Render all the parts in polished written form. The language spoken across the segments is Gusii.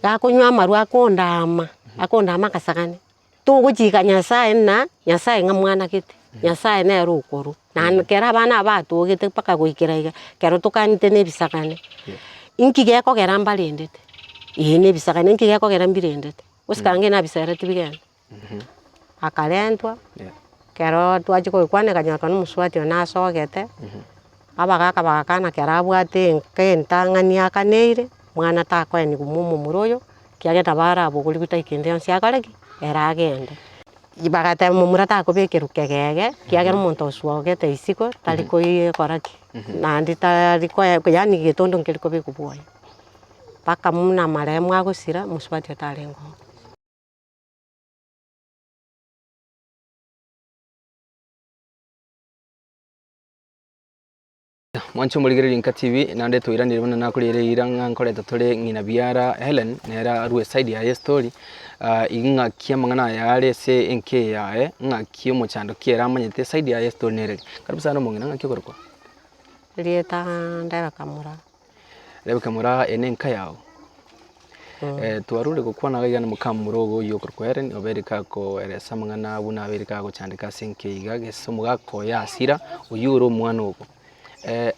Gakonywa amarwa akondaama, akondaama akasagane, togochika Nyasaye ng'a Nyasaye ng'a mwana gete, Nyasaye nere okorwa. Naende kera abana aba batogete mpaka goikera iga, ekero tokanete na ebisagane, inki gekogera mbarendete? Eeh na ebisagane inki gekogera mbirendete? Gose kange nabisereti bigende. Akarentwa, ekero twachia koigwana ekanyora na omosubati oyo nasogete, abagaka bagakana ekero abwate enka entang'ani akaneire, mwana takoenigwa mwa omomura oyo, ekiagera nabo arabogorigwe tai kende yonsi akore ki? Ere agende. Bagateba momura takobekerwa kegege, ekiagera omonto osogete isiko tari koikora ki? Naende tari koe yaani getondo nkeri kobekwa bwoye. Mpaka buna amaremo agosira, omosubati oyo tarenge oo. Mwanche omorigereria Nka TV, naende twairanire buna nakorire eira ng'a nkoreta tore ng'ina biara Hellen, nere arwe eside yaye estory, ah ing'aki amang'ana aya are ase enka eye yaye, ng'aki omochando ki ere amanyete eside yaye estory nere eri. Karibu sana omong'ina, ng'aki okorokwa? Erieta Rebecca Moraa. Rebecca Moraa eye ne enka yago? Twarure gokwana iga iga na mokamura ogo oyio okorokwa Hellen, obeire gakoeresa amang'ana buna abeire gagochandeka ase enka eye iga, gese omogaka oye asira, oyio ore omwana obo.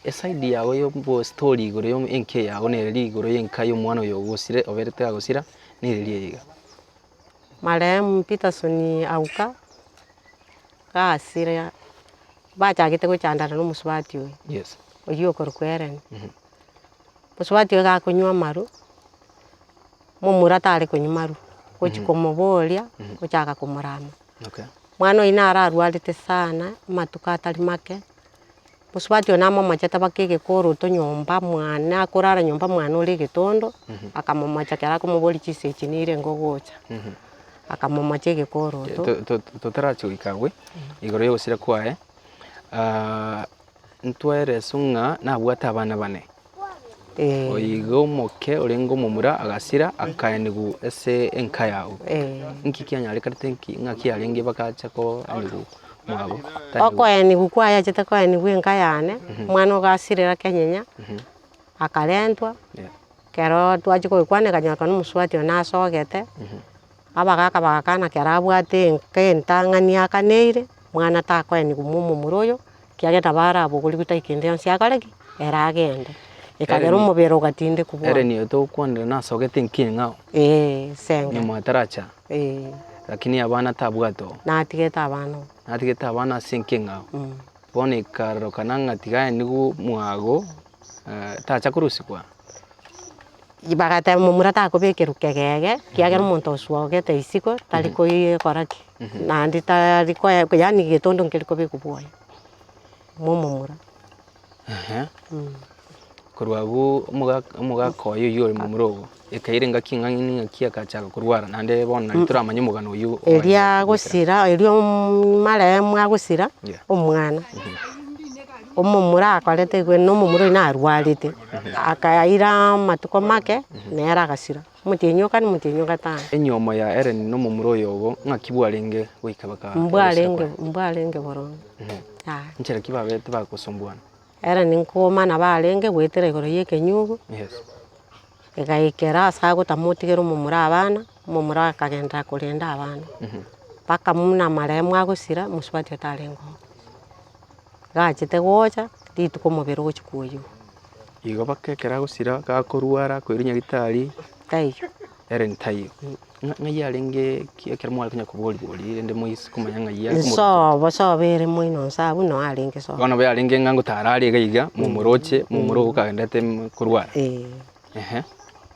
Eside yago ya obostory igoro ya enka eye yago nere riria igoro ya enka ya omwana oyo ogosire oberete gagosira, nere riria iga. Marehemu Peterson Auka, gasire bachagete gochandana na omosubati oyo, Yes. oyio okorokwa Hellen. Mosubati oyo gakonywa amaru, momura tare konywa maru, gochia komoboria, gochaka komorama. Okay. Mwana oyio naro arwarete sana, amatuko atari make, mosubati oyo namomochete mpaka egekoroto nyomba mwane akorara nyomba mwane ore egetondo, akamomocha ekero akomoboria chinsa echi nire ngogocha, akamomocha egekoroto. To- to- Totarachi goika abwe, igoro ya ogosira kwaye, ntwaereswe ng'a nabwate abana bane. Oiga omoke orenge omomura agasira akaenigwa ase enka yao. Nki kianyarekanete nki ng'aki yarenge bagacha koenigwa mwabo? Okoenigwa kwaye achete koenigwa enka yane, omwana ogasirera kenyenya, akarentwa, ekero twachia koigwana ekanyora na omosubati oyo nasogete, abagaka bagakana ekero abwate enka entang'ani akaneire, mwana takoenigwa mwa omomura oyo, Ekiagera nabo arabogorigwe tai kende yonsi akore ki? Ere agende. Ekagera omobere ogatindekwa bwango. Ere nigo togokwanera nasogete enki eng'ao. Ee, senge. Nyuma ataracha. Ee. Lakini abana tabwate oo. Natigete abana oo. Natigete abana ase enki eng'ao. Bono ekarorokana ng'a tiga aenigwe mwago, tacha korusigwa. Bagateba momura takobekerwa kegege, ekiagera omonto osogete isiko tari koikora ki? Naende tari koe yaani getondo nkeri kobekwa bwoye, mwa omomura. Ehe, korwa abwo omogaka omogaka oye oywo ore momura ogo, ekaira engaki eng'ang'ani ng'aki agachaka korwara naende bono nari toramanye omogano oywo oye Eria agosira erio marehemu agosira, Yeah. omwana. Omomura akorete igwe na omomura oyio narwarete, akaira amatuko make, nere agasira. Omotienyi o kane, omotienyi o gatano. Enyomo ya Hellen na omomura oyo obo, ng'aki bwarenge goika baka Mbwarenge mbwarenge boronge, yaya. Nchera ki babete bagosombuana? Hellen nkomana barenge goetera igoro ya ekenyugo, Yes. egaikera ase agotamotigera omomura abana, omomura akagenderera korenda abana, mpaka buna marehemu agosira, mosubati otarenge oo. Gachete gocha, rituko omobere ogochia koyigwa. Igo mpaka ekero agosira, gakorwara, akoirwa nyagetari, Taiyo. ere ntaiyo. Ng'a ng'ai arenge ki ekero mware konya kobori bori rende moise komanya ng'ai are komorwa. Nsobo sobo ere moino nse abwo noo arenge sobo. Bono nabo yarenge ng'a ngotara are iga iga, momoroche, momura ogo kagenderete korwara. Eeh. Ehe.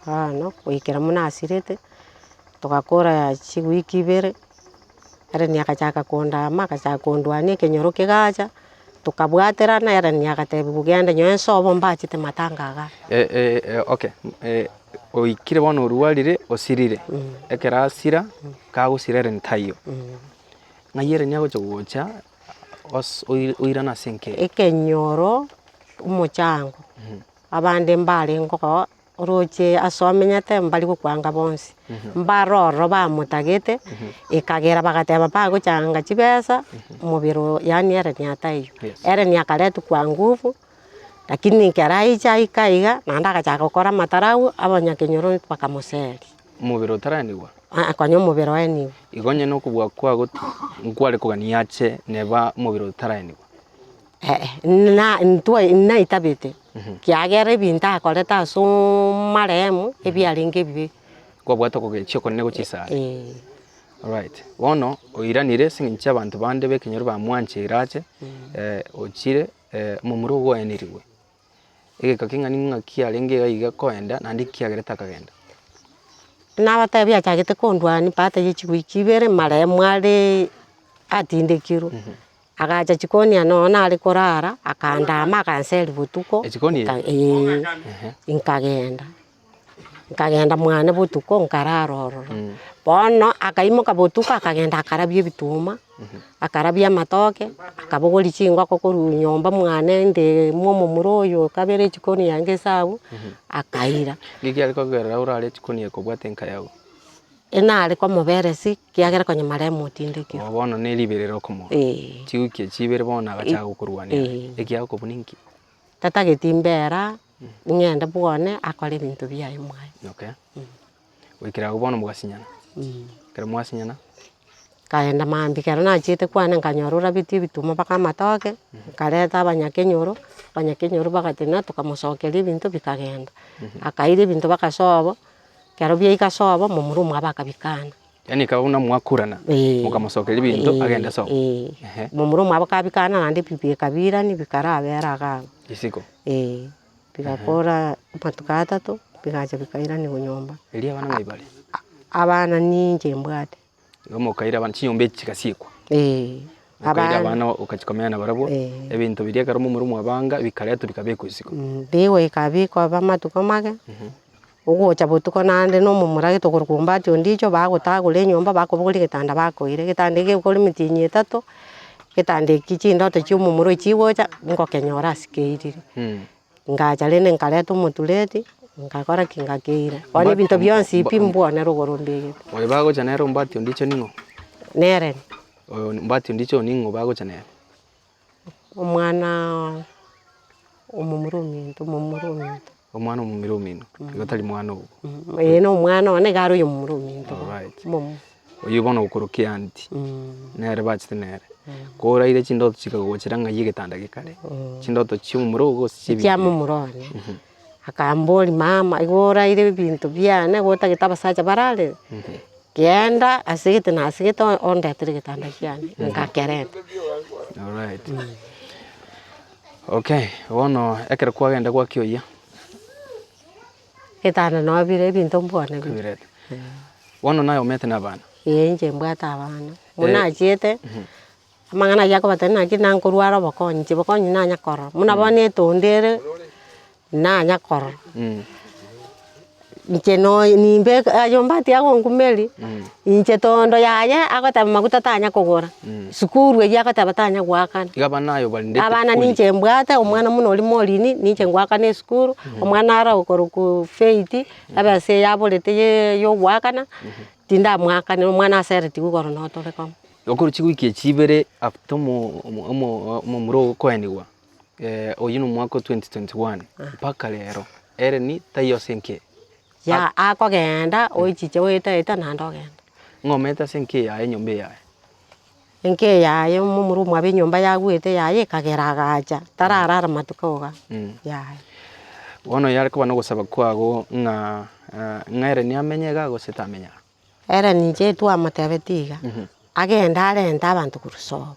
Bono, goikera buna asirete, togakora chiwiki ibere. Hereni agachaka kondama, agachaka kondwania ekenyoro kegacha, tokabwaterana, Hereni agatebiwa genda nyowe nsobo mbachete matanga igaa. Okay, oikire bono orwarire osirire, ekero asira, kagosira Hereni taiyo, ng'ai Hereni agocha gocha os- oi- oirane ase enka eye? Ekenyoro, omochango, abande mbarenge oo. Oroche ase omenyete mbari gokwanga bonsi, mbare ororo bamotagete, ekagera bagateba bagochanga chibesa, omobere oo yaani ere niataiyo. Yes. Ere niakaretwa kwa nguvu, lakini ekero aicha aika iga, naende agachaka gokora amatarau, abanyakenyoro bakamoseria. Omobere otaraenigwa? Aa konya omobere oenigwe. Igo onye nokobua kwago nkware kogania ache neba omobere otaraenigwa. Ee, na intwe naitabete, kiagera ebinto akorete ase omarehemu ebiarenge ebibe. Kwabwate okogechia okonene gochia isare. Eeh. Alright, bono oiranire ase eng'encho abanto bande b'ekenyoro bamwancheire ache, ochire omomura ogoenirigwe. Egeka keng'ani ng'a kiarenge iga iga koenda naende kiagerete akagenda. Nabatebia achagete kondwania baada ye chiwiki ibere marehemu are atindekirwe. Agacha chikoni aye nonya nare korara, akandama aganseria botuko, Echikoni eye? eeh, Ehe. nkagenda, nkagenda mwane botuko nkarara ororo. Bono akaimoka botuko akagenda akarabia ebituma, akarabia amatoke, akabogoria chingoko korwa nyomba mwane inde mwa omomura oyo okabere echikoni yange esabu, akaira. Nki kiare kogerera orare echikoni eye kobwate enka yago? Enare komoberesi kiagera konya maremo otindekirwe. Oo bono ne riberera okomoa. Eeh. Chiwiki echi ibere bono agachaka gokorwania. Eeh. Ekiagera okobuna inki? Tatageti mbera, ng'ende bwone akore ebinto biaye mwaye. Okay. Goikera abwo bono mogasinyana. Ekero mwasinyana. Nkaenda mambia ekero nachiete kwane nkanyora orabetie ebituma mpaka amatoke, nkareta abanyakenyoro, abanyakenyoro bagatenena tokamosokeria ebinto bikagenda. Akaira ebinto mpaka sobo. Ekero biaika sobo, momura omwabo akabikana. Yaani ekaba buna mwakurana, Eeh. mokamosokeria ebinto Eeh, agende sobo. eeh. Ehe. Momura omwabo kabikana naende ebi bikabirani bikarabera iga abwo. Isiko. Eeh, bigakora amatuko atato, bigacha bikairanigwa nyomba. Erio abana ng'ai bare? Abana ninche mbwate. Igo mokaira abana chinyomba echi chigasiekwa. Eeh. Mokaira abana okachia komenya nabarabwo, ebinto biria ekero momura mwabanga bikaretwa bikabekwa isiko. Bigoika bikoba amatuko mage, ogocha botuko naende na omomura gete okorokwa ombati ondicho bagotagora enyomba bakobogoria egetanda bakoira, egetanda eke gekore emetienyi etato, egetanda eki chindoto chia omomura oyo chigocha, ngokenyora ase keirire. Ngacha rende nkareta omotureti, nkakora ki? Ngakeira. Bono ebinto bionsi pi mbwane rogoro mbegete. Oyo bagocha nere ombati ondicho ning'o? Nere. Oyo ombati ondicho oyo ning'o bagocha nere? Omwana omomura ominto, omomura ominto. Omwana omomura omino, igo tari mwana ogo. Eye na omwana one iga are oyomomura ominto. Alright. Omomo. Oyio bono okorokia aunty, nere bachete nere. Koraire chindoto chikagochera ng'ai egetanda gekare, chindoto chia omomura ogo gose chia ebinto Chia momura one. Akamboria mama igo oraire ebinto biane igo otagete abasacha bararere, genda ase egete na ase egete ondetere egetanda kiane, nkakerenta. Alright. Okay, bono ekero kwagenda gwakioyia. Egetanda noo bire ebinto mbwane bire. Kabirete. Bono naye omete na abana? Ee inche mbwate abana, buna nachiete, amang'ana ayio akobatebia naki nankorwara obokonyi, inche bokonyi nanya korora, buna bono etondo ere, nanya korora. Inche nonya nimbe aye ombati agonkumeria, inche tondo yaye agoteba maguta tanya kogora, sukuru eywo agoteba tanya goakana. Iga abana aye obarendete Abana fully. ninche mbwate, omwana buna oria morini, ninche ngoakana esukuru, omwana aro okorokwa Faith, ebesa eye aborete ye ya ogoakana, tindamwakanera, omwana aseretigwe igoro notore komo. Okorwa chiwiki echi ibere after omo omo omo omomura okoenigwa, oyio na omwaka o 2021 mpaka rero, ere ni taiyo ase enki? Ya akogenda oichiche oetaeta naende ogenda. Ng'a omanyete ase enki yaye enyomba eyaye. Enki eyaye omomura omwabo enyomba yagwete yaye ekagera agacha, tararara matuko iga, yaya. Bono yare koba nogosaba kwago ng'a ng'a ere niamenye iga gose tamenya iga? Ere ninche twamotebetie iga, agende arente abanto korwa sobo,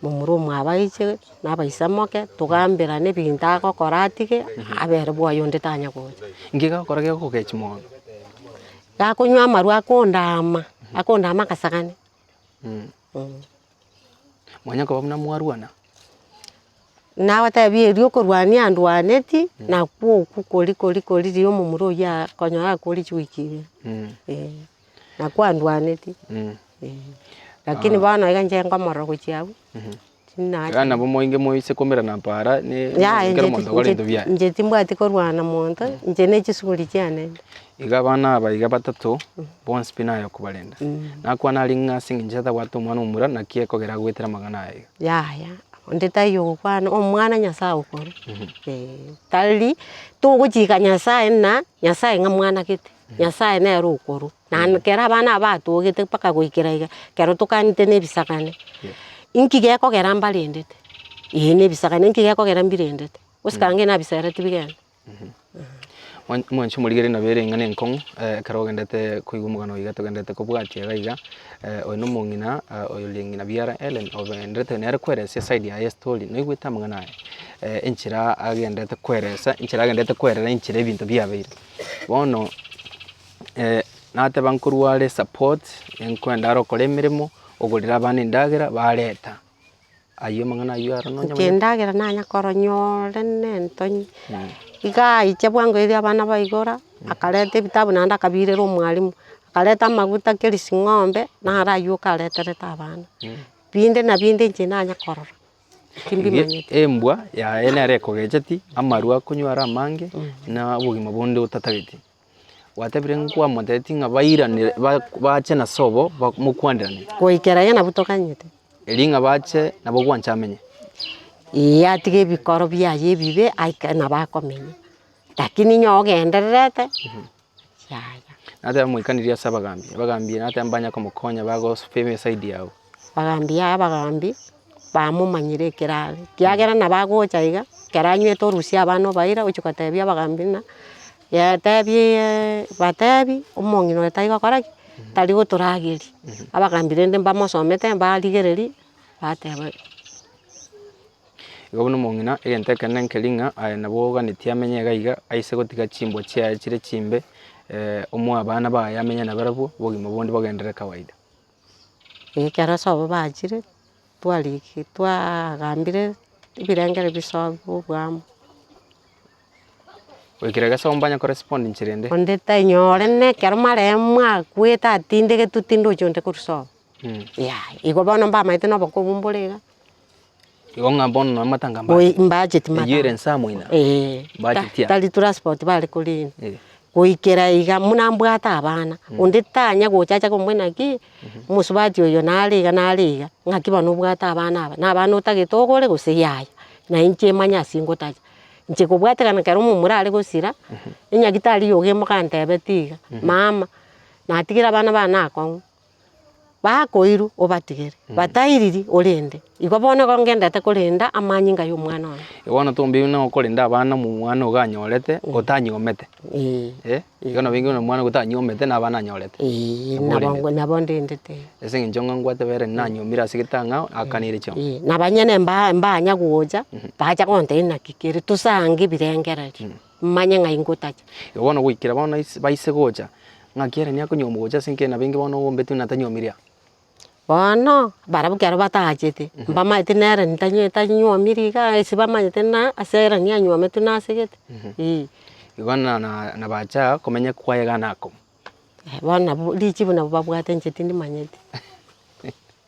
momura omwabo aiche na abaisamoke, togamberane ebinto agokora atige, abere bwoye onde tanya gocha. Inki gegokora gegokogechia mono? Gakonywa amarwa akondaama, akondaama akasagane. Mwanya koba buna mwarwana? Nabatebie erio okorwania andwaneti, nakwo okwo kori kori kori riria omomura oyio akonyora akore chiwiki ibere, eh, nakwo andwaneti, eh. Lakini bono iga inche nkomorora gochia abwo, tinacha. Iga nabo moinge moise komerana para ne Yaya ekero inche omonto akore ebinto biaye. inche timbwati korwana monto, inche ne chisuguri chiane inde. Iga abana aba iga batato, bonsi pi naye okobarenda. Nakwana aria ng'a ase eng'encho atabwate omwana omomura, naki ekogera agoetera amang'ana aya iga. Yaya. Onde taiyo ogokwana, omwana Nyasaye okorwa, eh, tari togochika Nyasaye ng'a Nyasaye ng'a mwana gete, Nyasaye nere okorwa. Naende ekero abana aba batogete mpaka goikera iga, ekero tokanete na ebisagane, inki gekogera mbarendete? Eeh na ebisagane inki gekogera mbirendete? Gose kange nabisereti bigende. Mwanche omorigereria nabo ere eng'ana enkong'u ekero ogendete koigwa omogano oyo iga togenderete kobwatia iga iga, oyo na omong'ina oyore ng'ina biara Ellen ogenderete nere koeresa eside yaye estory noigwete amang'ana aya, enchera agenderete koeresa, enchera agenderete koerera enchera ebinto biabeire. Bono nateba nkorwa are support, nkoenda are okora emeremo, ogorera abana endagera bareta. Ayio amang'ana ayio aro nonya Inche endagera nanya koronyore nentonyi, iga aicha bwango erio abana baigora, akareta ebitabu naende akabiirera omwalimu, akareta amaguta kerisi ng'ombe, naro aywo okareterete abana. Binde na binde inche nanya korora, timbimanyeti. Embwa yaye nere ekogecheti, amarwa akonywa are amange, na obogima bonde otatageti. Gwatebire nkwamotebetie ng'a bairanere ba- bache na sobo mokwanderane. Goikera iga nabwo tokanyete. Erio ng'a bache nabo gwancha amenye. Ee atige ebikoro biaye ebibe aike nabo akomenya, lakini onye ogendererete yaya. Nateba moikanirie ase abagambi, abagambi nateba mbanya komokonya bagosfame eside yabo. Abagambi yaya abagambi, bamomanyire ekero are, ekiagera nabo agocha iga, ekero anywete orusia abana obaira ochia kotebia abagambi ng'a Yatebie batebi, omong'ina oyo tari gokora ki? Tari gotorageria. Abagambi rende mbamosomete mbarigereria, bateba. Igo buna omong'ina, egento ekenene nkeri ng'a aye nabo oganetie amenye iga iga, aise gotiga chimbwa chiaye chire chimbe, omoe abana baye amenye nabarabwo, obogima bonde bogenderere kawaida. Ekero sobo bachire, twariki twagambire ebirengero bisoa obwamo. Goikera egesomo mbanya korespond inchera ende. Onde tainyore nekero marehemu akwete atindegetwe tindochi onde korwa sobo. Yaya, igo bono mbamaete na obokong'u mbore iga. Igo ng'a bono nonye matanga Goi mbacheti Eyio matanga. ere nsa moina. Eeh, Mbacheti aa. tari transport bare korina. Eh. Goikera iga buna mbwate abana, onde tanya gocha ache kombwani naki, omosubati oyo nare iga nare iga, ng'aki bono obwate abana aba, na abana otagete ogore gose yaya, na inche manye ase ngotacha. Inche kobwatekana ekero omomura are gosira, enyagitari yoka emogantebeti iga, mama, natigire abana bane akong'u, bakoirwa obatigere, batairiri orende. Igo bono igo ngendete korenda amanyinga ya omwana one. Igo bono tombe buna okorenda abana omwana iga anyorete, otanyuomete. Eeh. Igo nabo inge omwana otanyuomete na abana anyorete. Eeh, nabo nabo ndendete. Ase eng'encho ng'a ngwate bere nanyuomire ase getang'ao, akanire chiombe. Eeh, na abanyene mba mbanya gocha, bacha gontebia naki kere, tosange ebirengererio, manye ng'ai ngotacha. Igo bono goikera bono ise baise gocha, ng'aki ere niakonyuomwa gocha ase enka nabo inge bono ogombetwe natanyuomirie aa. Bono, barabwo ekero batachete, mbamaete nere ntanywe tanyuomiri igaa ase bamanyete na ase ere nianywometwe nasegete, eh. Igo na na nabacha komenya kwaye iga nakong'u. Bono nabo richibu nabo babwate inche tindimanyeti,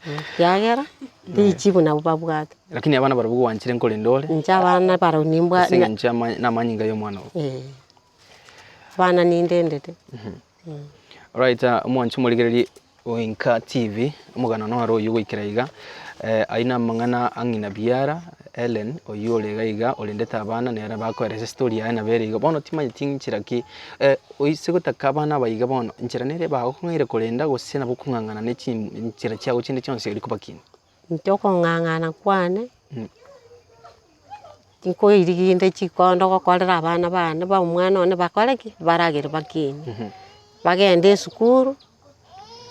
ekiagera, richibu nabo babwate. Lakini abana barabwo gwanchire nkorenda ore, Inche abana barabwo nimbwa ase eng'encho ya ama namanyinga ya omwana oo. eh, abana nindendete. Alright, omwanchi omorigereria o Inka TV, omogano noro oyio goikera iga, ayio na amang'ana a ng'ina biara Ellen oyio ore iga iga orendete abana nere bakoeresa estory yaye nabo ere iga. Bono timanyeti nchera ki, oise gotaka abana aba iga bono, nchera nere bagokong'aire korenda gose nabo okong'ang'ana ne chinchera chiago chinde chionsi erio kobakina? Inche okong'ang'ana kwane, nkoirigia inde chikondo gokorera abana bane ba omwana one bakore ki? Baragere bakine, bagende esukuru,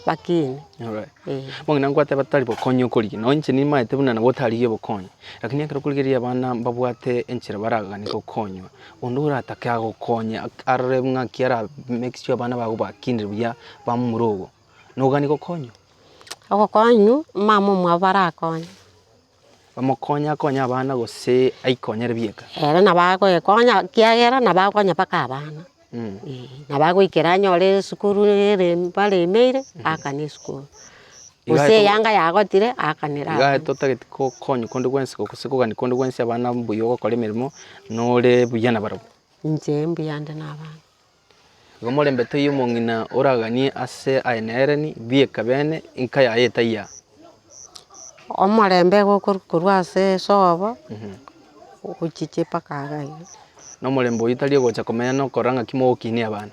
bakine, Alright. eh. Bono ng'ina nkwateba tari bokonyi okorigia, nonye inche nimaete buna nabo otarigie obokonyi, lakini ekero okorigereria abana mbabwate enchera baraganie gokonywa, onde oratake agokonye ak- arore ng'aki ara make sure abana bago bakinire buya, bamomura ogo, noganie gokonywa? Ogokonywa, mama omwabo barakonye. Bamokonye akonye abana gose aikonyere bieka? Ere nabo agoekonya ekiagera nabo agokonya mpaka abana, eh, nabo agoikera anyore esukuru ere baremeire, aakane esukuru. Gose eyanga yagotire, aakanere Iga abana. totageti gokonywa konde gwensi gose kogania konde gwensi abana mbuya ogokora emeremo, nore buya nabarabwo. Inche mbuya nde na abana. Igo morembe toiyo omong'ina oraganie ase aye na Hereni, bieka bene, enka yaye etaiya. Omorembe gokorwa korwa ase esobo, ogochiche mpaka iga iga. Na omorembe oyio tari ogocha komenya na okorora ng'aki mogokinia abana.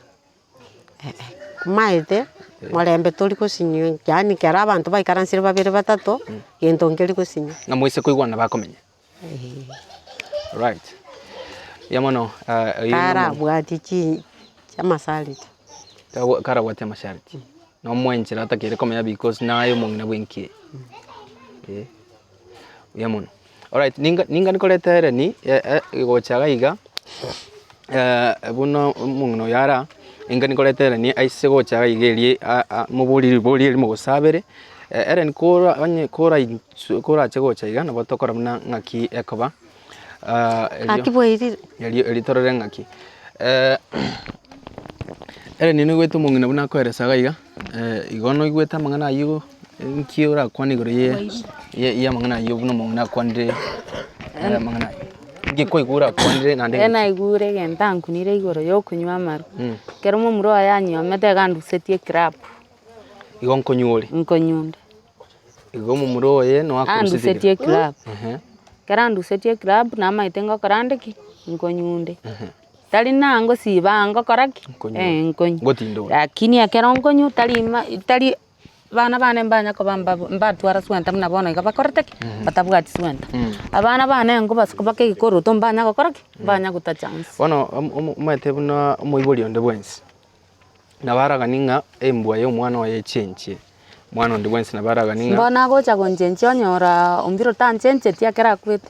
Maete, morembe tori gosinywa yaani ekero abanto baikaransire babere batato, gento nkeri gosinywa. Ng'a moise koigwana bakomenya. Right. Mbuya mono oyio nomo- Karabwati chi amasariti. Karabwati amasharti, nomoe enchera otakeire komenya because naye omong'ina bwenki eye, eh, mbuya mono. Alright, ninga ninga nikorete Hellen gocha iga iga, buna omong'ina oyo ara, ninga nikorete Hellen aise gocha iga iga erio moborie riborio erimo gose abere, Hellen kora onye kora intwe korache gocha iga nabo tokora buna ng'aki ekoba. Gaki bwairire. Erio erio torore ng'aki. Ere nigo noigwete omong'ina buna akoeresa iga iga, igo noigwete amang'ana ayio nki orakwane igoro ye ye ya amang'ana ayio buna omong'ina akwanire amang'ana ayio. Nki kwaigure orakwanire naende Ekero naigure egento ankunire igoro ya okonywa amarwa, ekero momura oye anyiomete iga andusetie eclub. Igo nkonywa ore? Nkonywa onde. Igo omomura oye no akorusetie Andusetie eclub. Ekero andusetie eclub namaete ngokora nde ki? Nkonywa onde. Tari na ngosiba ngokora ki? Nkonywa. Eh nkonywa. Ngotinda ore. Lakini ekero nkonywa tari ma tari bana bane mbanya koba mbabo mbatwara swenta buna bono iga bakorete ki? Batabwati swenta. Abana bane nkobasuka baka egekoroto mbanya gokora ki? Mbanya gotacha nse. Bono omo omanyete buna omoibori onde bwensi. Nabo araganie ng'a embwa y'omwana oye echenchie, omwana onde bwensi nabo araganie ng'a. Mbono agocha gonchenchia onyora ombiro tanchenchetie ekero akwete,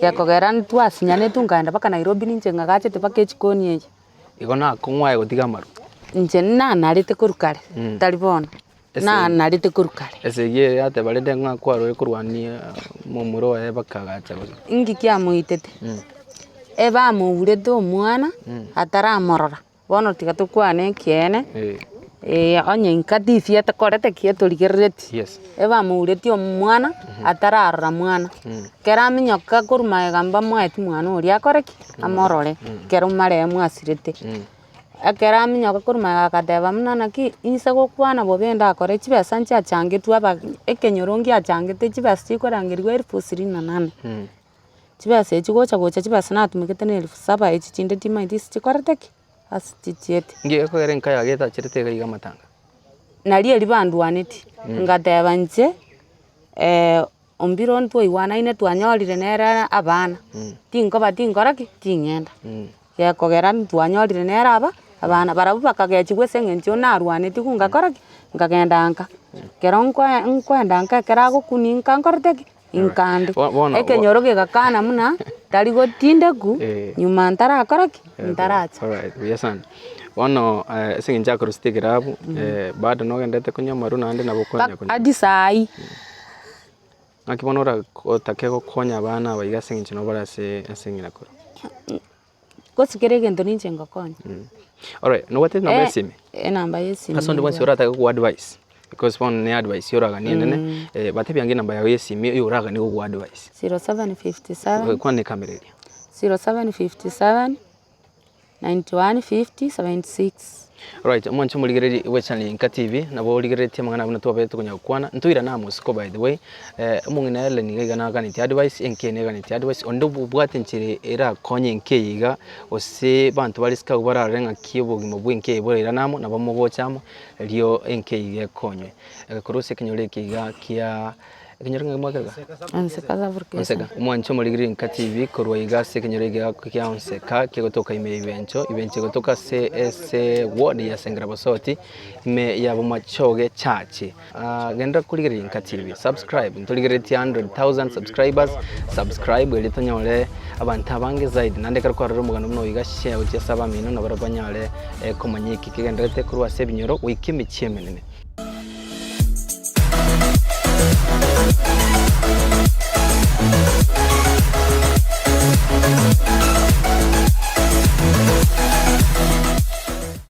gekogera ntwasinyanetwe nkaenda mpaka Nairobi ninche ng'agachete mpaka echikoni eye. Igo nakong'u aye gotiga amarwa. Inche nanarete korwa kare, tari bono, nanarete korwa kare. Esegi eye yateba rende ng'a kwarure korwania momura oye bakagacha gose. Inki kiamoitete? Ebamourete omwana, ataramorora. Bono tiga tokwane ekiene, onye inka tifia tokorete ki etorigerereti, ebamouretie omwana atararora mwana, ekero aminyoka korwa magega mbamoeti mwana oria akore ki? Amorore, ekero marehemu asirete. Ekero aminyoka korwa magega agateba buna naki, inse gokwana bobe ndakore chibesa nchiachangetwe aba ekenyoro ngiachangete chibesa chikorangerigwa elfu ishirini na nane. Chibesa echi gocha gocha chibesa natumegete na elfu saba echi chinde timaeti ase chikorete ki? Ase chichiete. Nki gekogera enka yago etacherete iga iga amatanga? Nario erio bandwaneti, ngateba inche ombiro ntwaigwanaine twanyorire nere abana, tinkoba tinkora ki? Ting'enda. Gekogera ntwanyorire nere aba, abana barabwo bakagechigwa ase eng'encho narwanetigwe ngakora ki? Nkagenda nka. Ekero nkoe nkoenda nka ekero agokunia nka nkorete ki? Inkande. Bo- bono- Ekenyoro gegakana buna tari gotindeku Eh. nyuma ntarakora ki? Ntaracha. Alright, buya sana. Bono ase eng'encho akorusete ekerabu, bado nogenderete konywa amarwa naende nabo okonya konywa. Hadi saii. Naki bono ora otake gokonya abana aba iga ase eng'encho nabo bare ase ase eng'ina koro. Gose kera egento ninche ngokonya. Alright, nobwate enamba Eh, ya esimi? Enamba ya esimi. Ase onde bwensi oratake gokoa advice, because bono ne advice oraganie enene, batebie ange enamba yago ya esimi oyo oraganie gokoa advice. 0757 Kwana ekamera eria. 0757 91 50 76. Alright, omwanche omorigereria bwe channel ya Inka TV, nabo origereretie amang'ana buna twabete tokonya gokwana, ntoirane amo isiko by the way, omong'ina Hellen iga iga naganetie advice, enka eye neganetie advice, onde obwate enchera erakonye enka eye iga, gose abanto bare isiko abwo bararore ng'aki obogima bwa enka eye borairane amo, nabo mogocha amo, erio enka eye iga ekonywe. Korwa ase ekenyoro eke iga kia. Ekenyoro ng'aki mwakereka? Onseka Onseka. Omwanche omorigereria Inka TV korwa iga ase ekenyoro eke kia Onseka kegotoka ime ya Ibencho, Ibencho egotoka ase ase ward ya Sengera Bosoti ime ya Bomachoge Church. Ah, genda korigereria Inka TV, subscribe, ntorigereretie 100,000 subscribers, subscribe erio tonyore abanto abange zaidi. Naende ekero kwarorire omogano buna oyo iga share gochia ase abamino nabo barabwo banyare komanya eki kegendererete korwa ase ebinyoro goika emechie emenene.